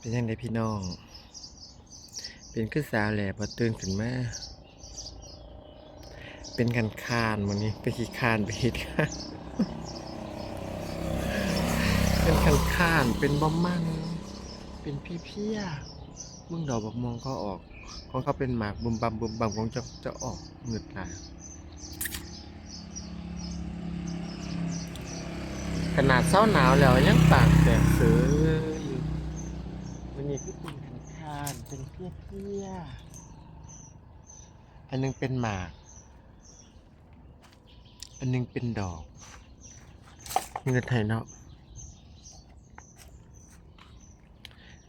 ເປັນຈັ່ງໃດພີ່ນ້ອງ? ເປັນຄືສາວແຫຼະ ບໍ່ຕື່ນຂຶ້ນມາ? ເປັນຄັນຄານມື້ນີ້ ໄປຂີ້ຄານໄປເຮັດ ເປັນຄັນຄານ ເປັນບໍ່ມັນ ເປັນເພຍໆ. ເບິ່ງດອກບັກມ່ວງເຂົາອອກ ຂອງເຂົາເປັນໝາກບຶມບຳບຶມບຳ ຂອງເຈົ້າ ເຈົ້າອອກງຶດຫຼາຍ. ຂະໜາດເຊົາໜາວແລ້ວຍັງປາກແຕກເສີຍຢູ່. ມື້ນີ້ຄືເປັນຄັນຄານ ເປັນເພຍໆ. ອັນໜຶ່ງເປັນໝາກ ອັນໜຶ່ງເປັນດອກ ເງິນໄທເນາະ.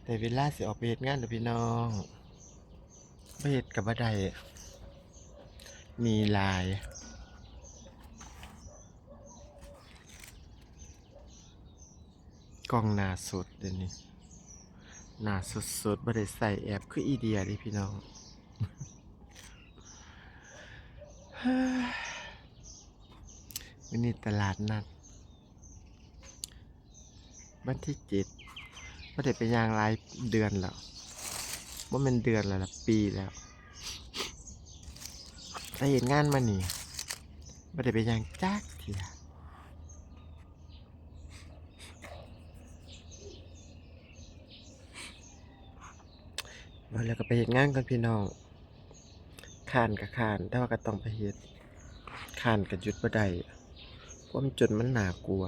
ໄດ້ເວລາຊິອອກໄປເຮັດງານແລ້ວພີ່ນ້ອງ ບໍ່ເຮັດກໍບໍ່ໄດ້ ໜີຫຼາຍ. ກ້ອງໜ້າສົດເດນີ້ ໜ້າສົດໆ ບໍ່ໄດ້ໃສ່ແອັບຄືອີເດຍເດ້ພີ່ນ້ອງ. ມື້ນີ້ຕະຫຼາດນັດ ວັນທີເຈັດ ບໍ່ໄດ້ໄປຍ່າງຫຼາຍເດືອນແລ້ວ ບໍ່ແມ່ນເດືອນແລ້ວລະ ປີແລ້ວ. ໄປເຮັດງານມານີ້ ບໍ່ໄດ້ໄປຍ່າງຈັກເທື່ອ. ວ່າແລ້ວກໍໄປເຮັດງານກ່ອນພີ່ນ້ອງ. ຄ້ານກໍຄ້ານ ແຕ່ວ່າກໍຕ້ອງໄປເຮັດ ຄ້ານກໍຢຸດບໍ່ໄດ້ ຄວາມຈົນມັນໜ້າກົວ.